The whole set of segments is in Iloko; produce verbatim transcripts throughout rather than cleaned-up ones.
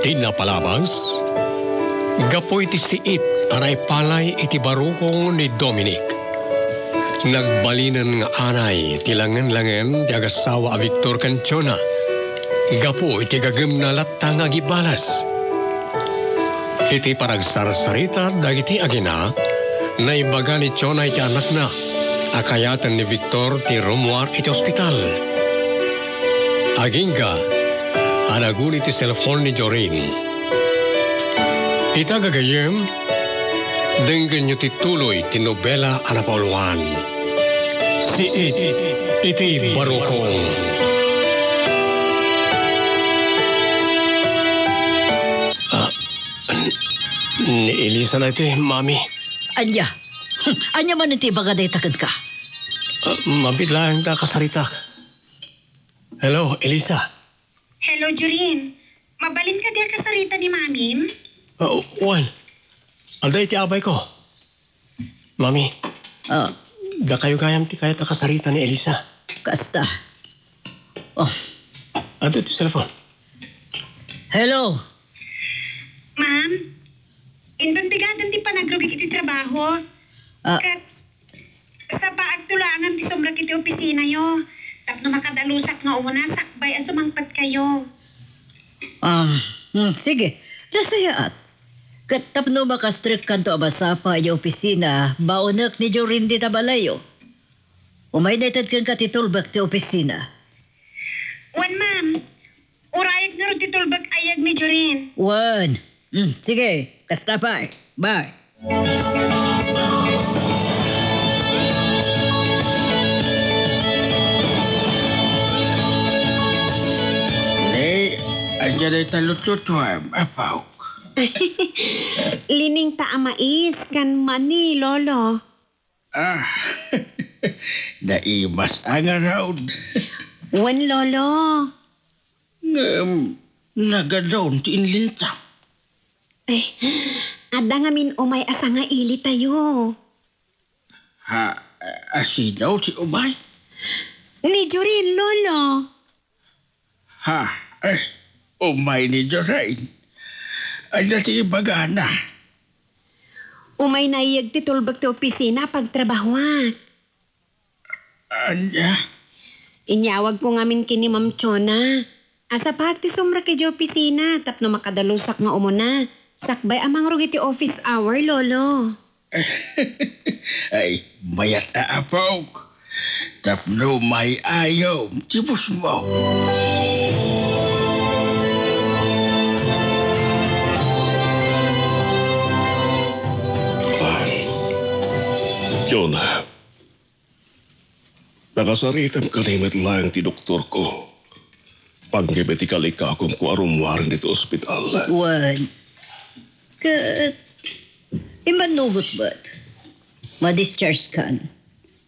Ti napalabas, gapu iti siit a naipalay iti barukong ni Dominic. Nagbalinen nga anay ti langen-langen ti agasawa a Victor ken Jonah, gapu iti gagumna latta nga agibalas. Iti panagsarsarita dagiti agina, naibaga ni Jonah iti anakna a kayaten ni Victor ti rummuar iti ospital. Agingga a naguni ti cellphone ni Jorin. Ita gagayyem, denggenyo ti tuloy ti nobela a napauluan. Siit iti Barukong. Ah, ni, ni Elisa na iti, Mami. Ania? Ania man iti ibaga dayta kenka? Ah, mabiit laeng ta kasaritak. Hello, Elisa. Hello, Jorin. Mabalin kadi a kasarita ni Mamim? Ah, wen. Adda iti abayko. Mami, ah, dakayo gayam ti kayat a kasarita ni Elisa. Kasta. Oh. Adda ti cellphone. Hello. Ma'am, inton bigaden ti panagrugik iti trabaho. Ah. Ket sapaak ti ulangan ti sumrek iti opisinayo. Tapno makadalusak nga umuna, sakbay a sumangpetkayo. Ah, hmm, sige. Nasayaat. Ket tapno makastrekkanto a masapa idiay opisina, baonek ni Jorin dita balayyo. Umay naited kenka ti tulbek ti opisina. Wen, ma'am. Urayek ngarud ti tulbek ayeg ni Jorin. Wen. Hmm, sige. Kasta pay. Bye. Ni, ania dayta lutlutuem, apo? Liningta a mais ken mani, Lolo. Ah, naimas a ngarud. Wen, Lolo. Ngem, nagadun ti inlinta. Eh, adda ngamin umay a sangailitayo. Ha, asino ti umay? Ni Jorin, Lolo. Ha, eh, umay ni Jorin. Ania ti ibagana? Umay naited ti tulbek ti opisina a pagtrabahuak. Ania? Inyawagko ngamin ken ni Ma'am Chona. Sapaak ti sumrek idiay opisina tapno makadalusak nga umuna. Sakbay a mangrugit ti office hour, Lolo. Ay, mayat a apok. Tapno may-ayom ti busmo. Ah, Jonah, nakasaritam kadi met laeng ti doktorko. Panggep iti kalikakomko a rummuaren iti ospital. Wen. Ket, immannugot met. Ma-discharge kan.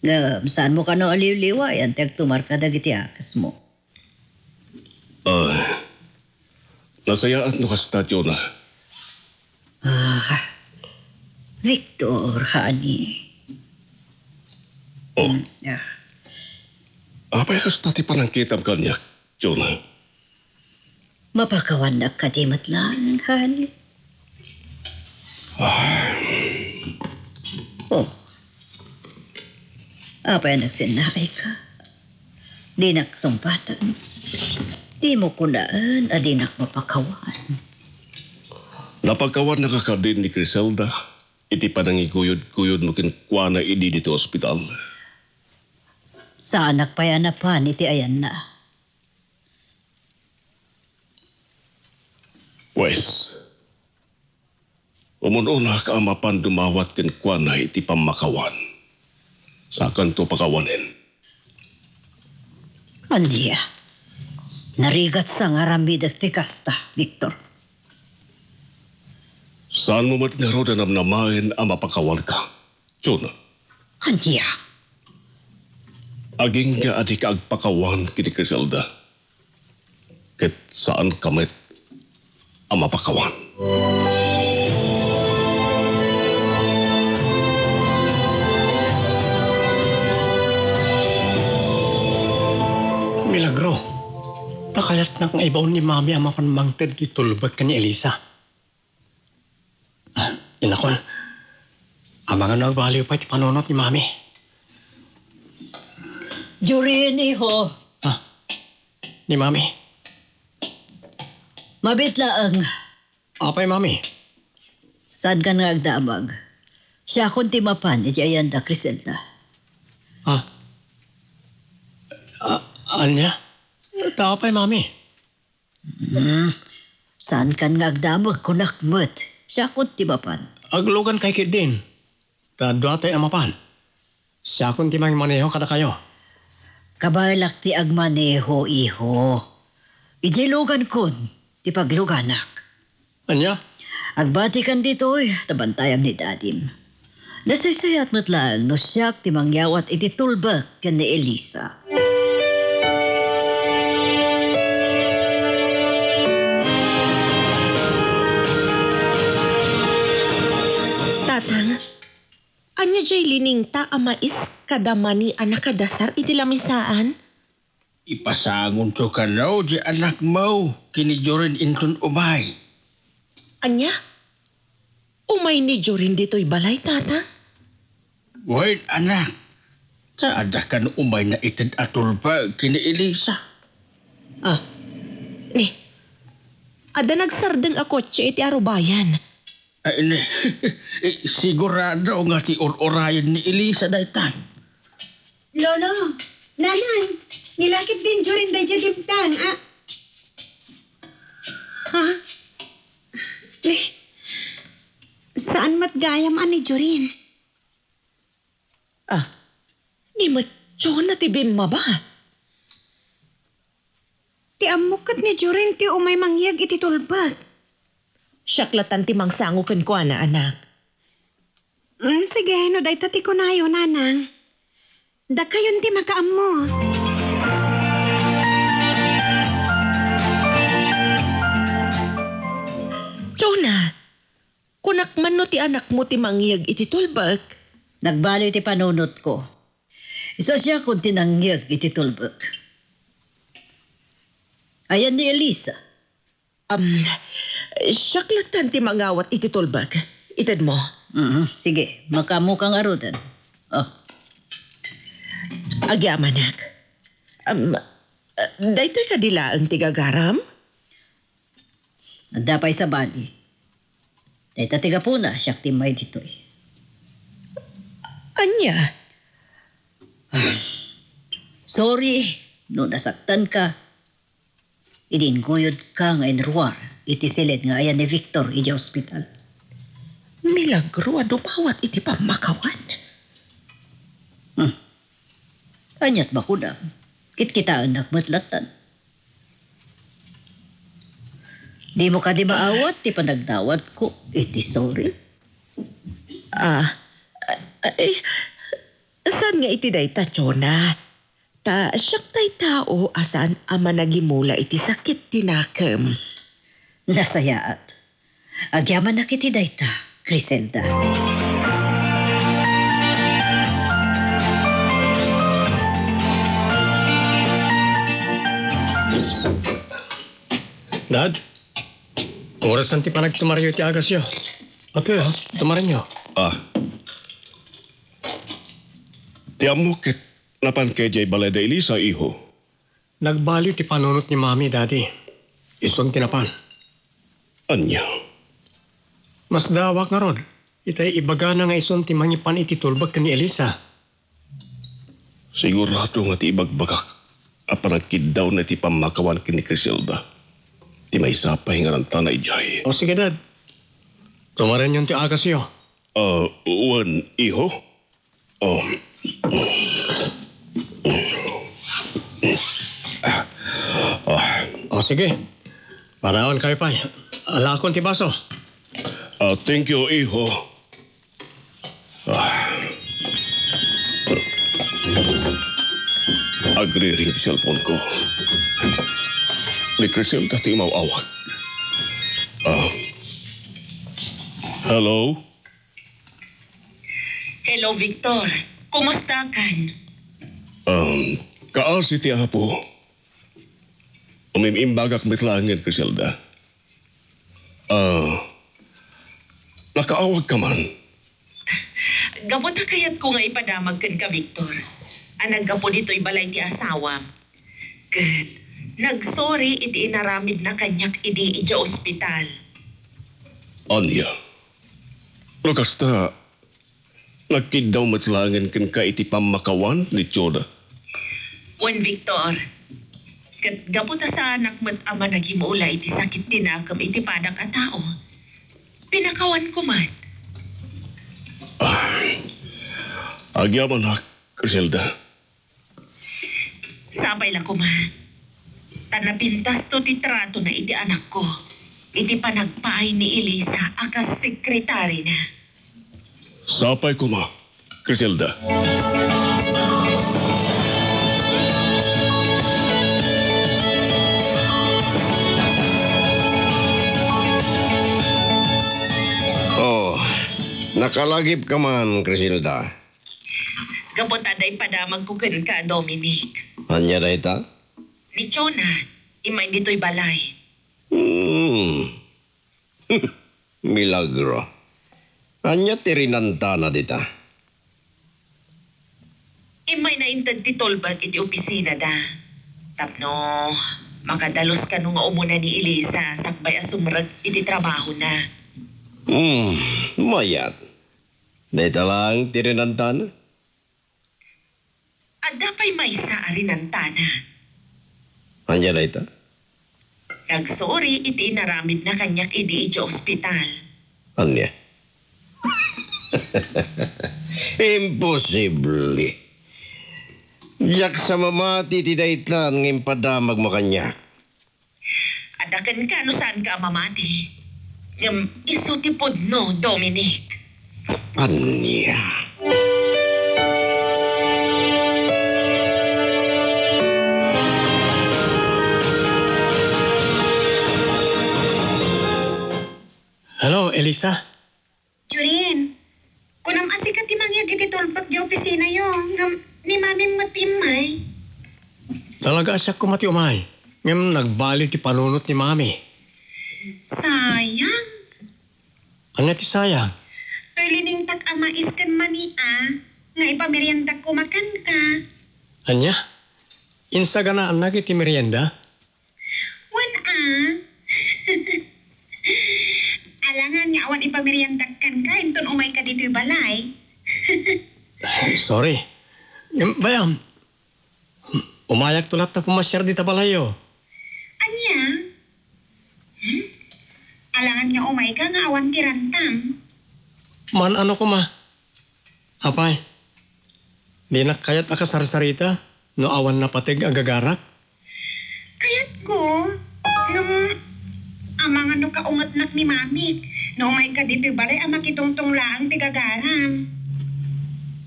Ngem, saanmo kano a liwliwayan ti agtumar kadagiti akesmo? Ah, nasayaat no kasta, Jonah. Ah, Victor, honey. Oh. Mm, ah. Apay kasta ti panangkitam kaniak, Jonah? Mapakawannak kadi met laeng, honey? Ah. Oh. Apay a nagsinnaayka? Dinak sungpatan. Dimo kunaen a dinak mapakawan. Napakawannaka kadin ni Criselda iti panangiguyod-guyodmo kenkuana idi ditoy ospital? Saanak pay a napan iti ayanna. Pues, umun-unak a mapan dumawat kenkuana iti pammakawan. Sakanto pakawanen. Ania? Narigatsa nga aramidek ti kasta, Victor. Saanmo met ngarud a namnamaen a mapakawanka, Jonah? Ania? Agingga a dika agpakawan ken ni Criselda. Ket saanka met a mapakawan. Milagro. Nakayatnak nga ibaon ni Mami a mapan mangted ti tulbek ken ni Elisa. Ah, inakon. Amangan no agbaliw pay ti panunot ni Mami. Jorin, iho. Ah, ni Mami. Mabiit laeng. Apay, Mami? Saankan nga agdamag. Siakon ti mapan iti ayan da Criselda. Ah. Ah, ania? Ta apay, Mami? Hmm. Saankan nga agdamag, kunak met. Siakon ti mapan. Aglugan kay ketdin. Ta duatay a mapan. Siakon ti mangimaneho kadakayo. Kabaelak ti agmaneho, iho. Idiay lugankon ti pagluganak. Ania? Agbatikan ditoy, ta bantayam ni dadim. Nasaysayaat met laeng no siak ti mangyawat iti tulbek ken ni Elisa. Tatang, ania jay liningta a mais kada mani a nakadasar iti lamisaan? Ipasangonto kano jay anakmo ken ni Jorin inton umay. Ania? Umay ni Jorin ditoy balay, Tata? Wen, anak. Ta adda kano umayna ited a tulbek ken ni Elisa. Ah. Ni, adda nagsardeng a kotse iti arubayan. Ay, ni, eh, sigurado nga ti ur-urayen ni Elisa dayta. Lolo, Nanang, ni la ketdin Jorin daydiay dimtang, a. Ha? Ni, saan met gayam a ni Jorin? Ah, ni met Jonah ti bimmaba. Ti ammok ket ni Jorin ti umay mangyeg iti tulbek. Siak latan ti mangsango kenkuana, anak. Mm, sige, no dayta ti kunayo, Nanang. Dakayon ti makaammo. Jonah, kunak man no ti anakmo ti mangyeg iti tulbek? Nagbaliw ti panunotko. Isu a siakon ti nangyeg iti tulbek. Ayan ni Elisa. Am, siak latan ti mangawat iti tulbek. Itedmo. Mhm, sige, makaammoka ngaruden. Oh. Agyamanak. Am, daytoy kadi laeng ti gagaram? Adda pay sabali. Dayta ti gapuna, siak ti immay ditoy. Ania? Ah, sorry no nasaktanka. Idi inkuyodka nga inruar iti siled nga ayan ni Victor idiay ospital. Milagro a dumawat iti pammakawan. Hmm. Aniat bakuda? Kitkitaennak met lattan. Dimo kadi maawat ti panagdawatko iti sorry? Ah, ay, saan nga iti dayta, Jonah? Ta siak tay tao a saan a managimula iti sakit ti nakem. Nasayaat. Agyamanak iti dayta, Criselda. Dad, orasan ti panagtumaryo iti agasyo. Apay, ha? Tumarenyo. Ah. Ti ammok ket napanka idiay balay da Elisa, iho? Nagbaliw ti panunot ni Mami, Daddy. Isun ti napan. Ania? Masdaawak ngarud, itay ibagana nga isun ti mangipan iti tulbek ken ni Elisa. Sigurado nga ti ibagbagak a panagkiddawna iti pammakawan ken ni Criselda ti maysa pay nga rantana idiay. O sige, Dad. Tumarenyon ti agasyo. Ah, wen, iho? Oh. Ah. O, sige. Paraon kayo pay. Alakon ti baso. Ah, thank you, iho. Ah. Agriring ti cellphone ko. Ni Criselda ti umaw-awag. Ah. Hello? Hello, Victor. Kumusta kan? Um, kaasi ti Apo. Imbagak met laengen, Criselda. Ah, nakaawagka man? Gapu ta kayatko nga ipadamag kenka, Victor, a naggapu ditoy balay ti asawam. Ket nagsorry iti inaramidna kaniak idi idiay ospital. Ania? No kasta, nagkiddaw met laengen kenka iti pammakawan ni Jonah? Wen, Victor. Ket gapu ta saanak met a managimula iti sakit ti nakem iti padak a tao, pinakawanko met. Ah, agyamanak, Criselda. Sapay la koma. Ta napintasto ti tratona iti anakko iti panagpaay ni Elisa a kas sekretarina. Sapay koma, Criselda. Oh, nakalagipka man, Criselda. Gapu ta adda ipadamagko kenka, Dominic. Ania dayta? Ni Jonah, immay ditoy balay. Hmm. Milagro. Ania ti rinantana dita? Immayna inted ti tulbek iti opisinada. Tapno makadalus kano nga umuna ni Elisa sakbay a sumrek iti trabahona. Hmm, mayat. Dayta laeng ti rinantana? Adda pay maysa a rinantana. Ania dayta? Nagsorry iti inaramidna kaniak idi idiay ospital. Ania? Imposible. Diak sa mamati iti daytan nga impadamagmo kaniak. Adda kenka no saanka a mamati. Ngem isu ti pudno, Dominic. Ania? Hello, Elisa. Jurin, kunam a sika ti mangyeg iti tulbek di opisinayo, ngem ni Mami met ti immay. Talaga a siak koma ti umay, ngem nagbaliw ti panunot ni Mami. Sayang. Ania ti sayang? Toy liningtak a mais ken mani a, nga ipameriendak koma kenka. Ania? Insaganaannak iti merienda? Wen a. Alangan nga awan ipameriendak kenka inton umayka ditoy balay. Sorry. Em, bay-am, umayakto latta pumasiar dita balayyo. Ania? Hmm? Alangan nga umayka nga awan ti rantam. Man-ano koma? Apay, dinak kayat a kasarsarita no awan napateg a gagarak? Kayatko, ngem amangan no kaungetnak ni Mamik. No umayka ditoy balay a makitungtong laeng ti gagaram.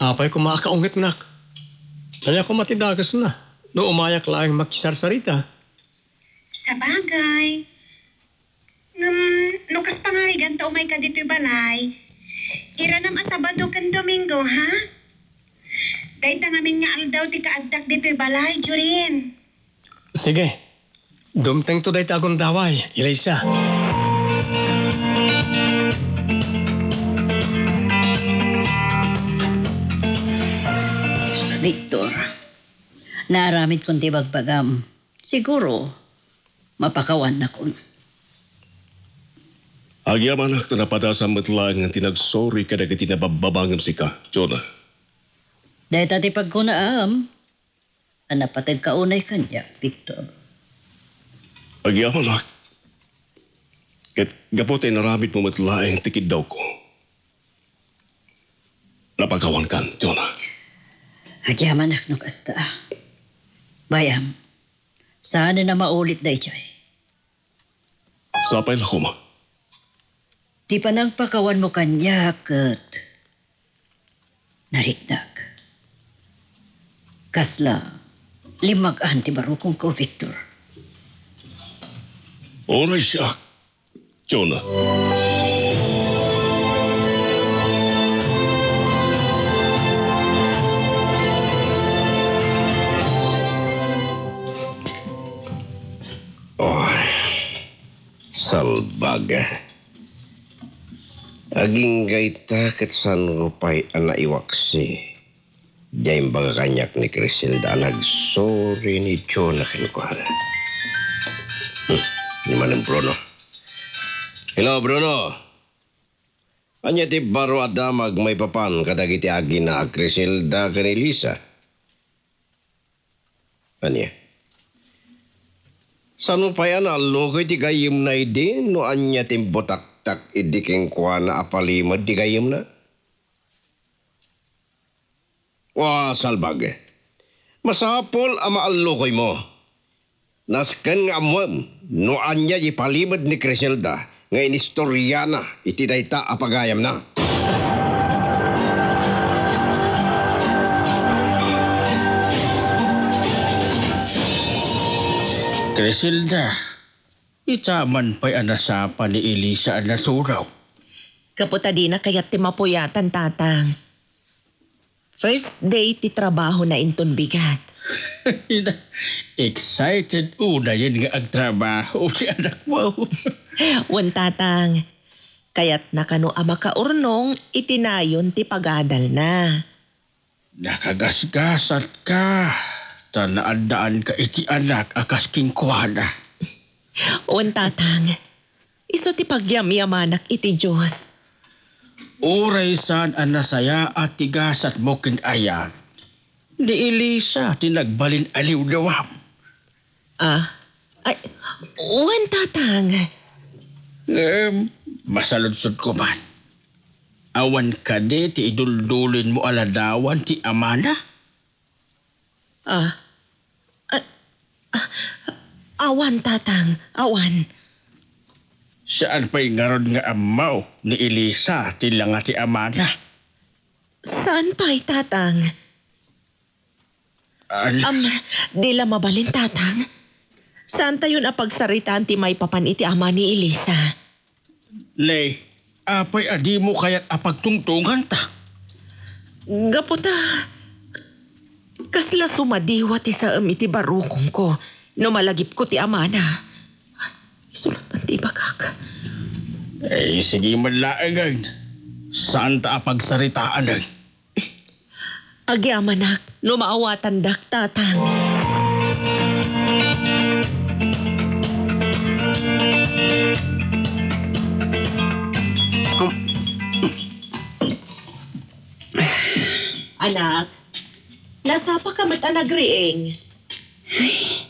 Apay koma a kaungetnak? Ania koma ti dakesna no umayak laeng makisarsarita? Sabagay. Ngem, no kas pangarigan ta umayka ditoy balay, iranam a Sabado ken Domingo, ha? Dayta ngamin nga aldaw ti kaaddak ditoy balay, Jorin. Sige. Dumtengto dayta a gundaway, Elisa. Victor, naaramidkon ti bagbagam. Siguro, mapakawannakon. Agyamanak ta napadasam met laeng ti nagsorry kadagiti nababbabangem sika, Jonah. Dayta ti pagkunaam a napategka unay kaniak, Victor. Agyamanak. Ket gapu ta inaramidmo met laeng ti kiddawko, napakawankan, Jonah. Agyamanak no kasta. Bay-am, saanen a maulit daytoy. Sapay la koma. Ti panangpakawanmo kaniak ket nariknak. Kasla limmag-an ti barukongko, Victor. Uray siak, Jonah. Salbag. Agingga ita ket saan pay a naiwaksi. Diay imbaga kaniak ni Criselda a nagsuri ni Jonah kenkuana. Hmm, ni manen Bruno. Hello, Bruno. Ania ti baro a damag maipapan kadagiti agina a Criselda ken Elisa? Ania? Saan pay a naallukoy ti gayyemna idi no ania ti imbutaktak idi kenkuana a palimed ti gayyemna? Wa, salbag. Masapul a maallukoymo. Nasken nga ammoem no ania ti palimed ni Criselda nga inistoriana iti dayta a pagayamna. Criselda, ita man pay a nasapa ni Elisa a naturaw. Gapu ta dina kayat ti mapuyatan, Tatang. First day ti trabahona inton bigat. Excited unayen nga agtrabaho ti anakmo. Wen, Tatang. Kayatna kano a makaurnong iti nayon ti pagadalna. Nakagasgasatka, ta naaddaanka iti anak a kas kenkuana. Wen, Tatang. Isu ti pagyamyamanak iti Dios. Uray saan a nasayaat ti gasatmo ken ayat, ni Elisa ti nagbalin a liwliwam. Ah? Ay, wen, Tatang. Ngem, masaludsodko man. Awan kadi ti iduldulinmo a ladawan ti amana? Ah, ah, ah, awan, Tatang, awan. Saan pay ngarud nga ammo ni Elisa ti langa ti amana? Saan pay, Tatang? Al- Am, di la mabalin, Tatang. Saantayon a pagsaritaan ti maipapan iti ama ni Elisa. Nay, apay a dimo kayat a pagtungtunganta? Gapu ta, kasla sumadiwa ti saem iti barukongko no malagipko ti amana. Isulatan ti ibagak. Eh, sige man laengen. Saanta a pagsaritaanay. Agyamanak no maawatandak, Tatang. Anak, nasapaka met a nagriing? Ay,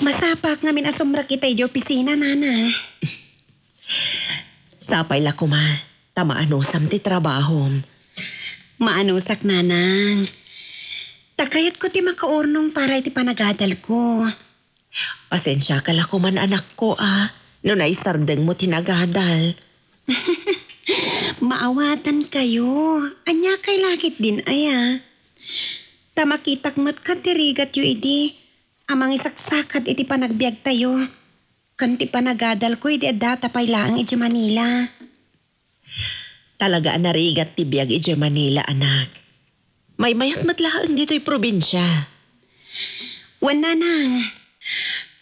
masapak ngamin a sumrek ita idiay opisina, Nana. Sapay la koma, ta maanusam ti trabahom. Maanusak, Nanang. Ta kayatko ti makaurnong para iti panagadalko. Pasensiaka la koman, anakko, a, no naisardengmo ti nagadal. Maawatankayo. Aniakay la ketdin aya? Ta makitak met ket ti rigatyo idi a mangisaksakad iti panagbiagtayo ken ti panagadalko idi addata pay laeng idiay Manila. Talaga a narigat ti biag idiay Manila, anak. Maymayat met laeng ditoy probinsia. Wen, Nanang.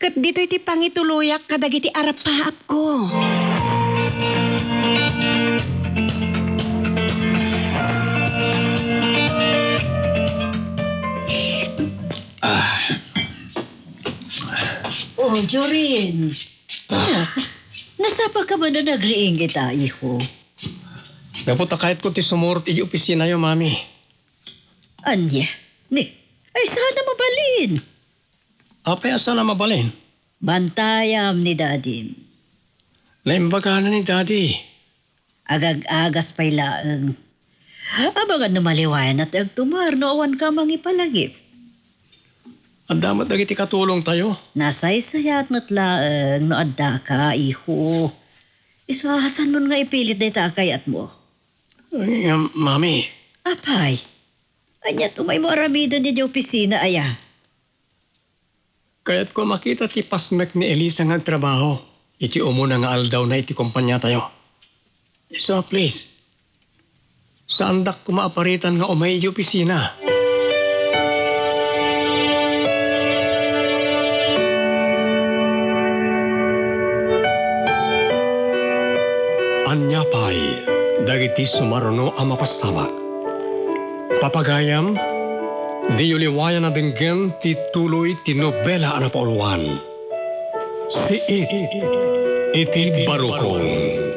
Ket ditoy ti pangituloyak kadagiti arapaapko. Ah. Oh, Jorin. Ah. Nas-, nasapaka man a nagriing ita, iho? Gapu ta kayatko ti sumurot iti opisinayo, Mami. Ania? Ni, ay, saan a mabalin? Apay a saan a mabalin? Bantayam ni Dadim. Naimbagana ni Daddy. Agag-agas pay laeng. Amangan no maliwayanna ti agtumar no awanka a mangipalagip. Adda met dagiti katulongtayo. Nasaysayaat met laeng no addaka, iho. Isu a saanmon nga ipilit dayta a kayatmo. Ay, um, Mami. Apay, ania ti umaymo aramiden idiay opisina aya? Kayatko a makita ti pasmek ni Elisa nga agtrabaho iti umuna nga aldawna iti kompaniatayo. So, please, saandak koma a paritan nga umay iti opisina. Ania pay dagiti sumaruno a mapasamak? Papagayam, diyo liwayan a denggen ti tuloy ti nobela a napauluan. Siit iti barukong.